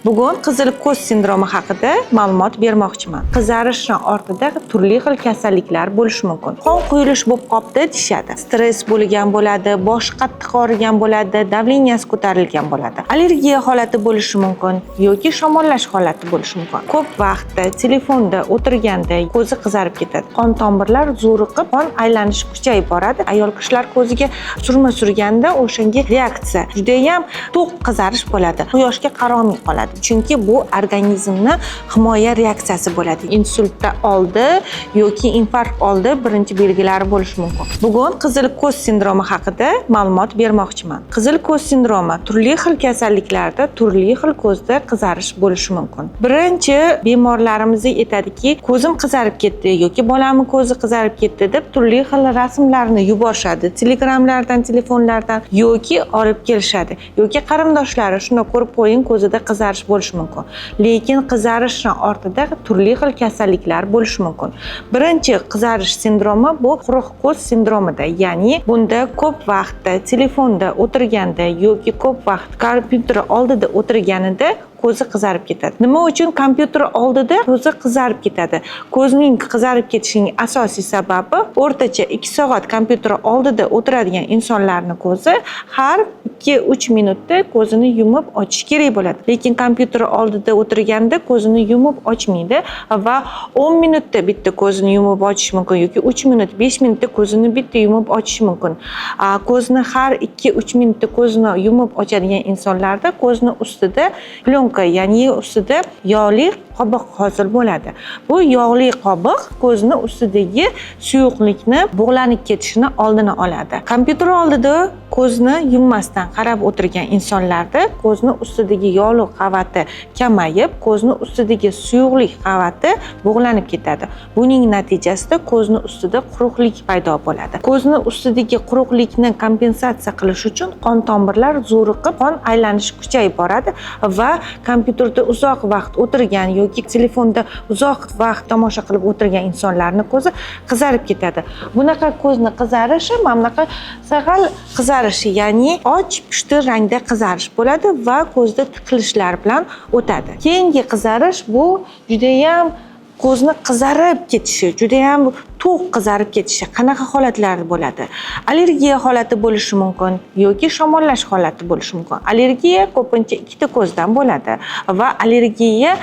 Bugun qizil ko'z sindromi haqida ma'lumot bermoqchiman. Qizarishni ortida turli xil kasalliklar bo'lishi mumkin. Qon quyilish bo'lib qolibdi deyishadi. Stress bo'lgan bo'ladi, boshi qattiq og'rigan bo'ladi, давления si ko'tarilgan bo'ladi. Allergiya holati bo'lishi mumkin yoki shamollash holati bo'lishi mumkin. Ko'p vaqtda telefonda o'tirganda ko'zi qizarib ketadi. Qon tomirlar zo'riqib, qon aylanishi kuchayib boradi. Ayol kishilar ko'ziga surma surganda o'shanga reaksiya, judayam to'q qizarish bo'ladi. Quyoshga qarolmay qoladi. Chunki bu organizmni himoya reaksiyasi bo'ladi. Insultda oldi yoki infarkt oldi birinchi belgilari bo'lishi mumkin. Bugun qizil ko'z sindromi haqida ma'lumot bermoqchiman. Qizil ko'z sindromi turli xil kasalliklarda, turli xil ko'zda qizarish bo'lishi mumkin. Birinchi bemorlarimiz aytadiki, ko'zim qizarib ketdi yoki bolamni ko'zi qizarib ketdi deb turli xil rasmlarni yuborishadi. Telegramlardan, telefonlardan yoki olib kelishadi. Yoki qarindoshlari shuni ko'rib qo'ying, ko'zida qizarish bo'lishi mumkin. Lekin qizarishni ortida turli xil kasalliklar bo'lishi mumkin. Birinchi qizarish sindromi bu quruq ko'z sindromida, ya'ni bunda ko'p vaqtda telefonda o'tirganda yoki ko'p vaqt kompyuter oldida o'tirganida ko'zi qizarib ketadi. Nima uchun kompyuter oldida ko'zi qizarib ketadi? Ko'zning qizarib ketishining asosiy sababi, o'rtacha 2 soat kompyuter oldida o'tiradigan insonlarni ko'zi har 2-3 minutda ko'zini yumib ochish kerak bo'ladi. Lekin kompyuter oldida o'tirganda ko'zini yumib ochmaydi va 10 minutda bitta ko'zini yumib ochish mumkin yoki 3 minut, 5 minutda ko'zini bitta yumib ochishi mumkin. Ko'zni har 2-3 minutda ko'zini yumib ochadigan insonlarda ko'zni ustida plyonka, ya'ni ustida yog'li qobiq hosil bo'ladi. Bu yog'li qobiq ko'zni ustidagi suyuqlikni bug'lanib ketishini oldini oladi. Kompyuter oldida ko'zni yummasdan qarab o'tirgan insonlarda ko'zni ustidagi yog'li qavati kamayib, ko'zni ustidagi suyuqlik qavati bug'lanib ketadi. Buning natijasida ko'zni ustida quruqlik paydo bo'ladi. Ko'zni ustidagi quruqlikni kompensatsiya qilish uchun qon tomirlar zo'riqib, qon aylanishi kuchayib boradi va kompyuterda uzoq vaqt o'tirgan yoki telefonda uzoq vaqt tomosha qilib o'tirgan insonlarni ko'zi qizarib ketadi. Bunaqa ko'zni qizarishi mana bunaqa sag'al qizarishi, ya'ni och pushti rangda qizarish bo'ladi va ko'zda tiqilishlar bilan o'tadi. Keyingi qizarish bu judayam ko'zni qizarib ketishi, judayam to'q qizarib ketishi. Qanaqa holatlar bo'ladi? Allergiya holati bo'lishi mumkin yoki shamollash holati bo'lishi mumkin. Allergiya ko'pincha ikkita ko'zdan bo'ladi va allergiya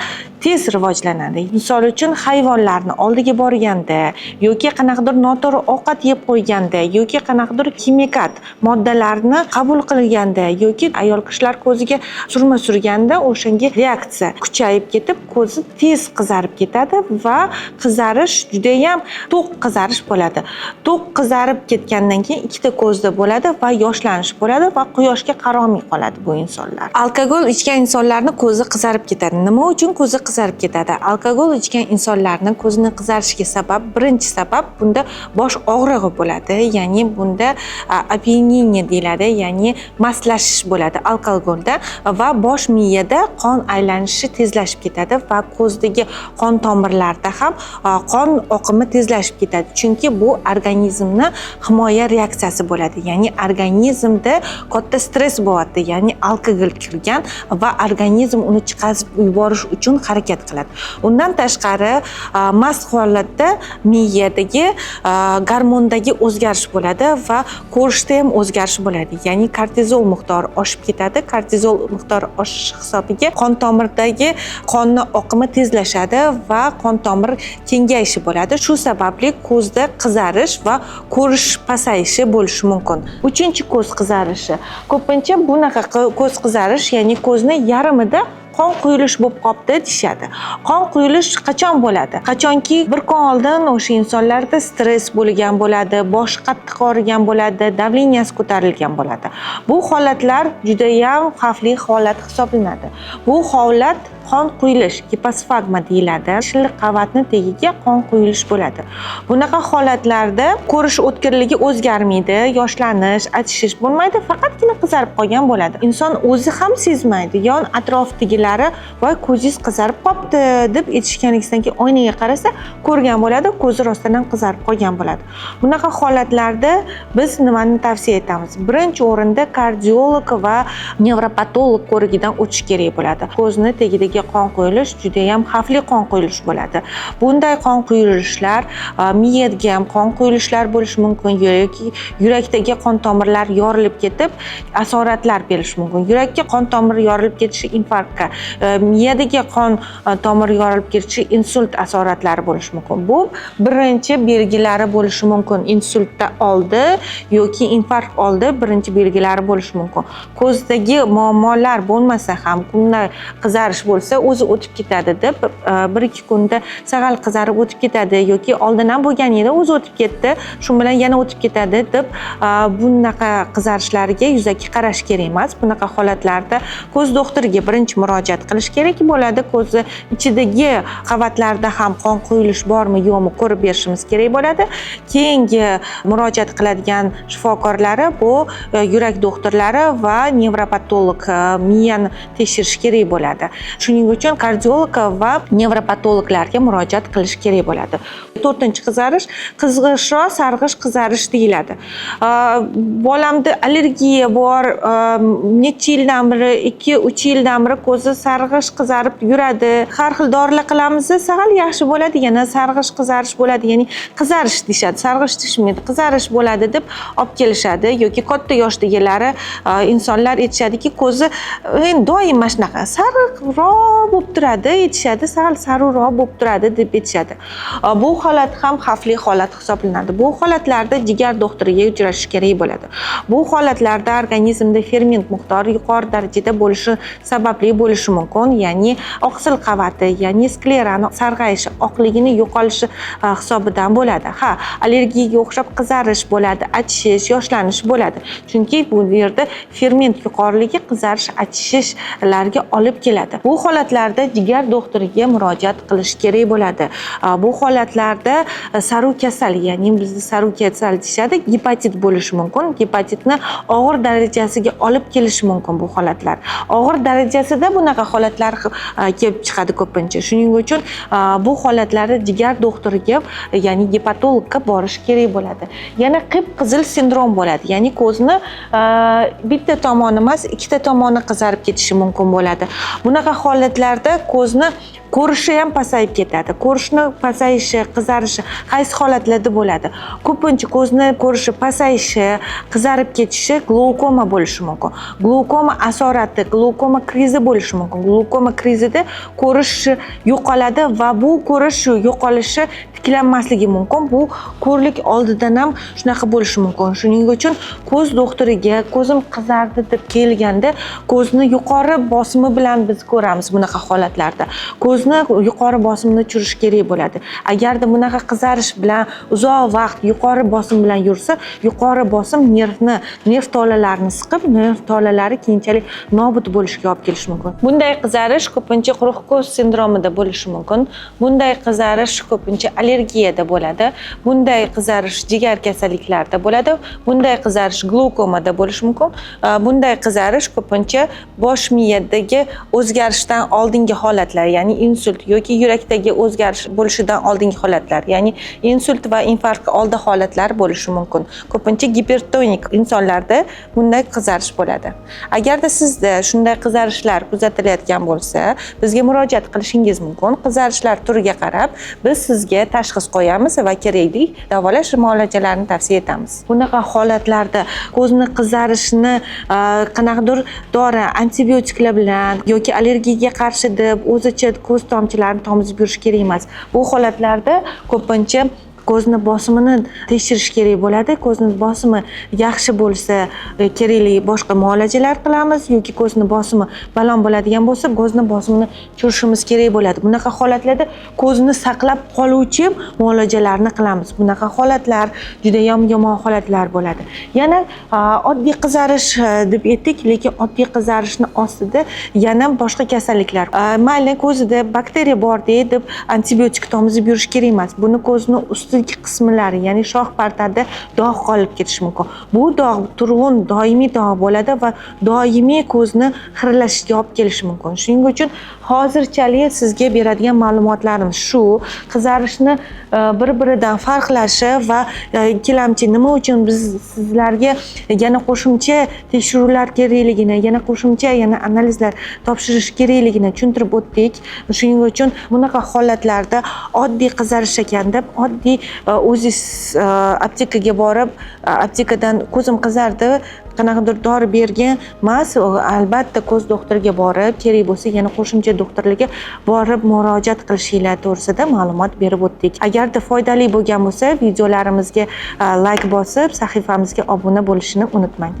tez rivojlanadi. Misol uchun, hayvonlarni oldiga borganda yoki qanaqadir noto'g'ri ovqat yeb qo'yganda yoki qanaqadir ximikat moddalarni qabul qilganda yoki ayol kishilar ko'ziga surma surganda o'shanga reaksiya kuchayib ketib, ko'zi tez qizarib ketadi va qizarish judayam to'q qizarish bo'ladi. To'q qizarib ketgandan keyin ikkita ko'zda bo'ladi va yoshlanish bo'ladi va quyoshga qarolmay qoladi bu insonlar. Alkogol ichgan insonlarni ko'zi qizarib ketadi. Nima uchun ko'zi qizarib ketadi? Alkogol ichgan insonlarni ko'zini qizarishiga sabab, birinchi sabab bunda bosh og'rig'i bo'ladi, ya'ni bunda опьянение deyiladi, ya'ni mastlashish bo'ladi alkogolda va bosh miyada qon aylanishi tezlashib ketadi va ko'zdagi qon tomirlarida ham qon oqimi tezlashib ketadi. Chunki bu organizmni himoya reaksiyasi bo'ladi, ya'ni organizmda katta stress bo'lyapti, ya'ni alkogol kirgan va organizm uni chiqarib yuborish uchun harakat qiladi. Undan tashqari, mast holatda miyadagi gormondagi o'zgarish bo'ladi va ko'rishda ham o'zgarish bo'ladi, ya'ni kortizol miqdori oshib ketadi. Kortizol miqdori oshishi hisobiga qon tomirdagi qonni oqimi tezlashadi va qon tomir kengayishi bo'ladi. Shu sababli ko'zda qizarish va ko'rish pasayishi bo'lishi mumkin. Uchinchi ko'z qizarishi. Ko'pincha bunaqa ko'z qizarish, ya'ni ko'zni yarmida qon quyilish bo'lib qolibdi deyishadi. Qon quyilish qachon bo'ladi? Qachonki bir kun oldin o'sha insonlarda stress bo'lgan bo'ladi, boshi qattiq og'rigan bo'ladi, давления si ko'tarilgan bo'ladi. Bu holatlar judayam xavfli holat hisoblanadi. Bu holat Qon quyilish, giposfagma deyiladi. Shilliq qavatni tagiga qon quyilish bo'ladi. Bunaqa holatlarda ko'rish o'tkirligi o'zgarmaydi, yoshlanish, achishish bo'lmaydi, faqatgina qizarib qolgan bo'ladi. Inson o'zi ham sezmaydi. Yon atrofdagilari "Voy, ko'zingiz qizarib qolibdi" deb aytishganligidan keyin oynaga qarasa, ko'rgan bo'ladi, ko'zi rostdan ham qizarib qolgan bo'ladi. Bunaqa holatlarda biz nimani tavsiya etamiz? Birinchi o'rinda kardiolog va nevropatolog ko'rigidan o'tish kerak bo'ladi. Ko'zni tagidagi qon quyilish juda ham xavfli qon quyilish bo'ladi. Bunday qon quyilishlar miyaga ham qon quyilishlar bo'lishi mumkin yoki yurakdagi qon tomirlar yorilib ketib, asoratlar berishi mumkin. Yurakka qon tomiri yorilib ketishi infarktga, miyadagi qon tomiri yorilib ketishi insult asoratlari bo'lishi mumkin. Bu birinchi belgilari bo'lishi mumkin. Insultda oldi yoki infarkt oldi birinchi belgilari bo'lishi mumkin. Ko'zdagi muammolar bo'lmasa ham, bunday qizarish bo'lsa, o'zi o'tib ketadi deb, 1-2 kunda sag'al qizarib o'tib ketadi yoki oldin ham bo'lgan edi, o'zi o'tib ketdi, shu bilan yana o'tib ketadi deb, bunaqa qizarishlarga yuzaki qarash kerak emas. Bunaqa holatlarda ko'z doktoriga birinchi murojaat qilish kerak bo'ladi. Ko'zi ichidagi qavatlarda ham qon quyilish bormi, yo'qmi, ko'rib berishimiz kerak bo'ladi. Keyingi murojaat qiladigan shifokorlari bu yurak doktorlari va nevropatolog, miyani tekshirish kerak bo'ladi. Shuning uchun kardiolog va nevropatologlarga murojaat qilish kerak bo'ladi. To'rtinchi qizarish qizg'ishroq sarg'ish qizarish deyiladi. Bolamda allergiya bor, necha yildan beri, 2-3 yildan beri ko'zi sarg'ish qizarib yuradi. Har xil dorilar qilamiz, sag'al yaxshi bo'ladi, yana sarg'ish qizarish bo'ladi, ya'ni qizarish deyishadi, sarg'ish deyishmaydi, qizarish bo'ladi deb olib kelishadi yoki katta yoshdagilari, insonlar aytishadiki, ko'zi endi doim mana shunaqa sariqroq bo'lib turadi, aytishadi, sal sariqroq bo'lib turadi deb aytishadi. Bu holat ham xavfli holat hisoblanadi. Bu holatlarda jigar doktoriga uchrashish kerak bo'ladi. Bu holatlarda organizmda ferment miqdori yuqori darajada bo'lishi sababli bo'lishi mumkin, ya'ni oqsil qavati, ya'ni sklerani sarg'ayishi, oqligini yo'qolishi hisobidan bo'ladi. Ha, allergiyaga o'xshab qizarish bo'ladi, achishish, yoshlanish bo'ladi, chunki bu yerda ferment yuqoriligi qizarish, achishishlarga olib keladi. Bu holatlarda jigar doktoriga murojaat qilish kerak bo'ladi. Bu holatlarda sariq kasal, ya'ni bizda sariq kasal deyishadi, gepatit bo'lishi mumkin. Gepatitni og'ir darajasiga olib kelishi mumkin bu holatlar. Og'ir darajasida bunaqa holatlar kelib chiqadi ko'pincha. Shuning uchun bu holatlarda jigar doktoriga, ya'ni gepatologga borish kerak bo'ladi. Yana qip qizil sindrom bo'ladi, ya'ni ko'zni bitta tomoni emas, ikkita tomoni qizarib ketishi mumkin bo'ladi. Bunaqa holatlarda ko'zni ko'rishi ham pasayib ketadi. Ko'rishni pasayishi, qizarishi qaysi holatlarda bo'ladi? Ko'pincha ko'zni ko'rishi pasayishi, qizarib ketishi glaukoma bo'lishi mumkin. Glaukoma asorati, glaukoma krizi bo'lishi mumkin. Glaukoma krizida ko'rish yo'qoladi va bu ko'rish yo'qolishi tiklanmasligi mumkin. Bu ko'rlik oldidan ham shunaqa bo'lishi mumkin. Shuning uchun ko'z doktoriga ko'zim qizardi deb kelganda, ko'zni yuqori bosimi bilan biz ko'ramiz. Bunaqa holatlarda ko'zni yuqori bosimini tushirish kerak bo'ladi. Agarda bunaqa qizarish bilan uzoq vaqt yuqori bosim bilan yursa, yuqori bosim nervni, nerv tolalarini siqib, nerv tolalari keyinchalik nobud bo'lishiga olib kelishi mumkin. Bunday qizarish ko'pincha quruq ko'z sindromida bo'lishi mumkin. Bunday qizarish ko'pincha allergiyada bo'ladi. Bunday qizarish jigar kasalliklarida bo'ladi. Bunday qizarish glaukomada bo'lishi mumkin. Bunday qizarish ko'pincha bosh miyadagi o'zgarishdan oldingi holatlar, ya'ni insult yoki yurakdagi o'zgarish bo'lishidan oldingi holatlar, ya'ni insult va infarkt oldi holatlar bo'lishi mumkin. Ko'pincha gipertonik insonlarda bunday qizarish bo'ladi. Agarda sizda shunday qizarishlar kuzatilayotgan bo'lsa, bizga murojaat qilishingiz mumkin. Qizarishlar turiga qarab biz sizga tashxis qo'yamiz va kerakli davolash muolajalarini tavsiya etamiz. Bunaqa holatlarda ko'zni qizarishini qanaqadir dori, antibiotiklar bilan yoki allergiyaga qarshi deb o'zicha ko'z tomchilarini tomizib yurish kerak emas. Bu holatlarda ko'pincha Ko'zni bosimini tekshirish kerak bo'ladi. Ko'zni bosimi yaxshi bo'lsa, kerakli boshqa muolajalar qilamiz yoki ko'zni bosimi baland bo'ladigan bo'lsa, ko'zni bosimini tushirishimiz kerak bo'ladi. Bunaqa holatlarda ko'zni saqlab qoluvchi muolajalarni qilamiz. Bunaqa holatlar judayam yomon holatlar bo'ladi. Yana oddiy qizarish deb aytdik, lekin oddiy qizarishni ostida yana boshqa kasalliklar. Mayli, ko'zida bakteriya bor deb antibiotik tomizib yurish kerak emas. Buni ko'zni ustki qismlari, ya'ni shox pardada dog' qolib ketishi mumkin. Bu dog' turg'un, doimiy dog' bo'ladi va doimiy ko'zni xiralashiga olib kelishi mumkin. Shuning uchun hozirchalik sizga beradigan ma'lumotlarimiz shu: qizarishni bir-biridan farqlashi va ikkilamchi nima uchun biz sizlarga yana qo'shimcha tekshiruvlar kerakligini, yana qo'shimcha yana analizlar topshirish kerakligini tushuntirib o'tdik. Shuning uchun bunaqa holatlarda oddiy qizarish ekan deb oddiy o'zingiz aptekaga borib, aptekadan "Ko'zim qizardi, qanaqadir dori bergin" emas, albatta ko'z doktoriga borib, kerak bo'lsa yana qo'shimcha doktorlarga borib murojaat qilishinglar to'g'risida ma'lumot berib o'tdik. Agarda foydali bo'lgan bo'lsa, videolarimizga layk bosib, sahifamizga obuna bo'lishni unutmang.